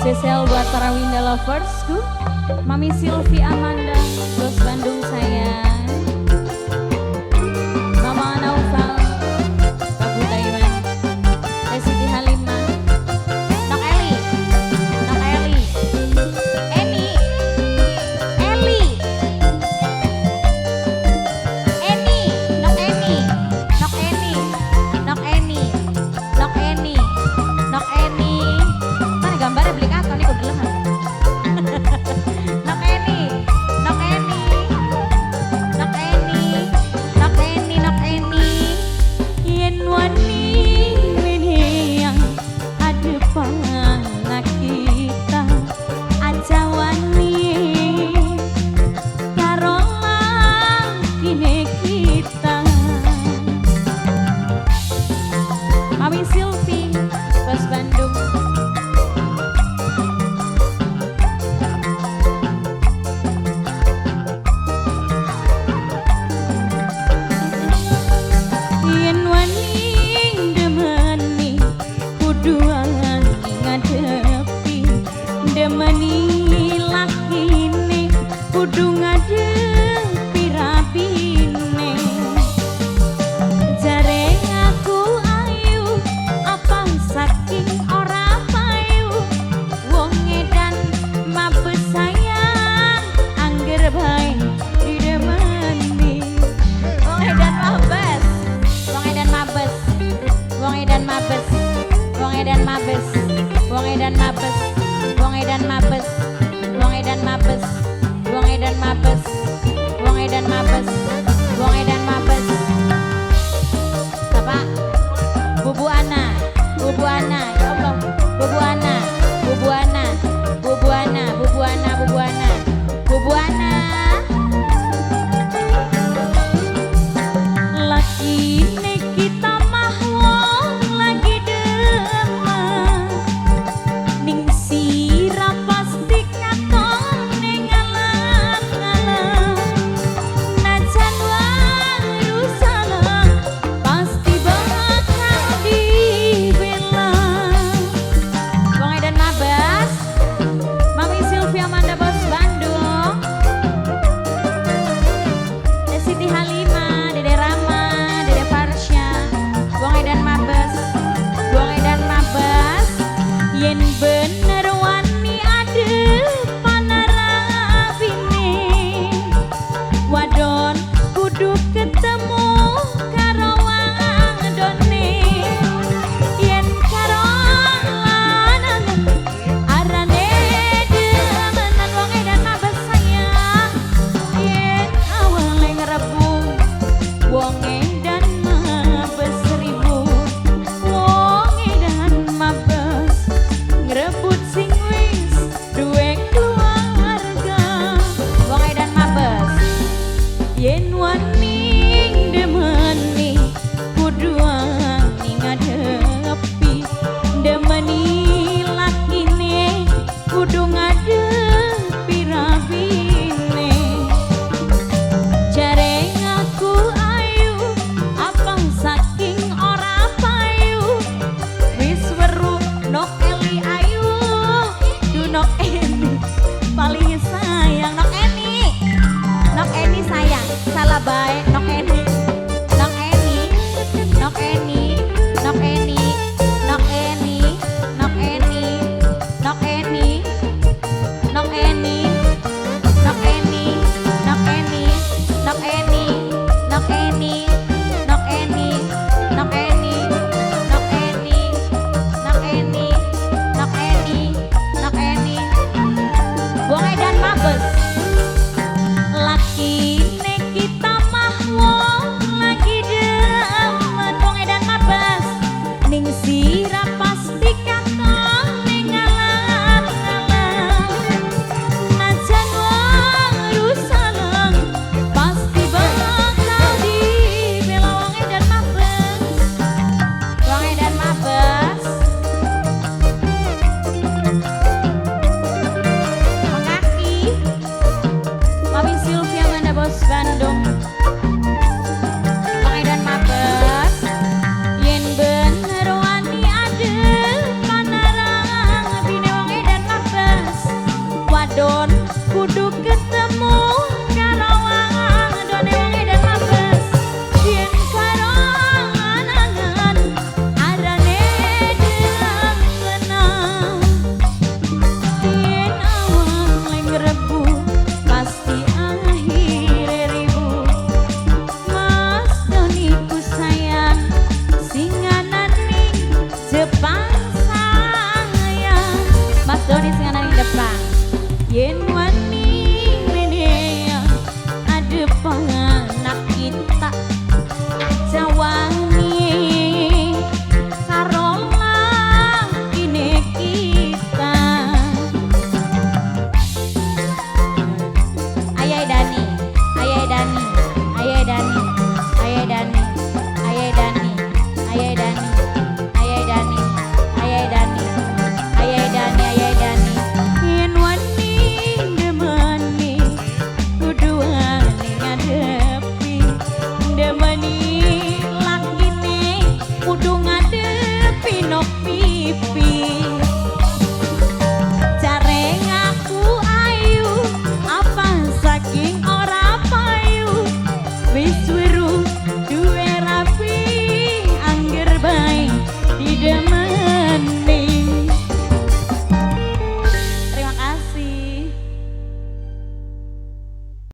Spesial buat para Winda Loversku, Mami Silvi Amanda, Bos Bandung sayang, Mama Naufal, Babu Taiwan, Teh Siti Halimah, Nok Eli, Nok Eli, Eni, Eli, Eni, Nok Eni, Nok Eni, Nok Eni, Nok Eni, Nok Eni. Mana gambarnya beli katon nih kudelengan. Nok Eni, Nok Eni, Nok Eni, Nok Eni, Nok Eni. Yen wani meneyang adepan kita aja wani karo lakine kita. Mami Silvi, Bos Bandung. Yen wani demeni kudu ngadepi demeni lakine kudu ngadepi rabine. Jare aku ayu apa saking ora payu, wong edan mabes sayang angger bae didemeni. Wong edan mabes, wong edan mabes, wong edan mabes, wong edan mabes, wong edan mabes, wong edan mabes, wong edan mabes, wong edan mabes, wong edan mabes, wong edan mabes. Bapak, Bubu Ana, Bubu Ana, ya Allah, Bubu Ana, Bubu Ana, Bubu Ana, Bubu Ana, Bubu Ana, Bubu Ana. Lakine kita mah wong lagi demen, ning sira pasti katone ngalah-ngalah. Najan waru salah pasti bakal dibela. Wong Edan Mabes, Mami Silvia Amanda Bos Bandung, Teh Siti Halimah, Dede Rama, Dede Farsya, Wong Edan Mabes, Wong Edan Mabes. Yen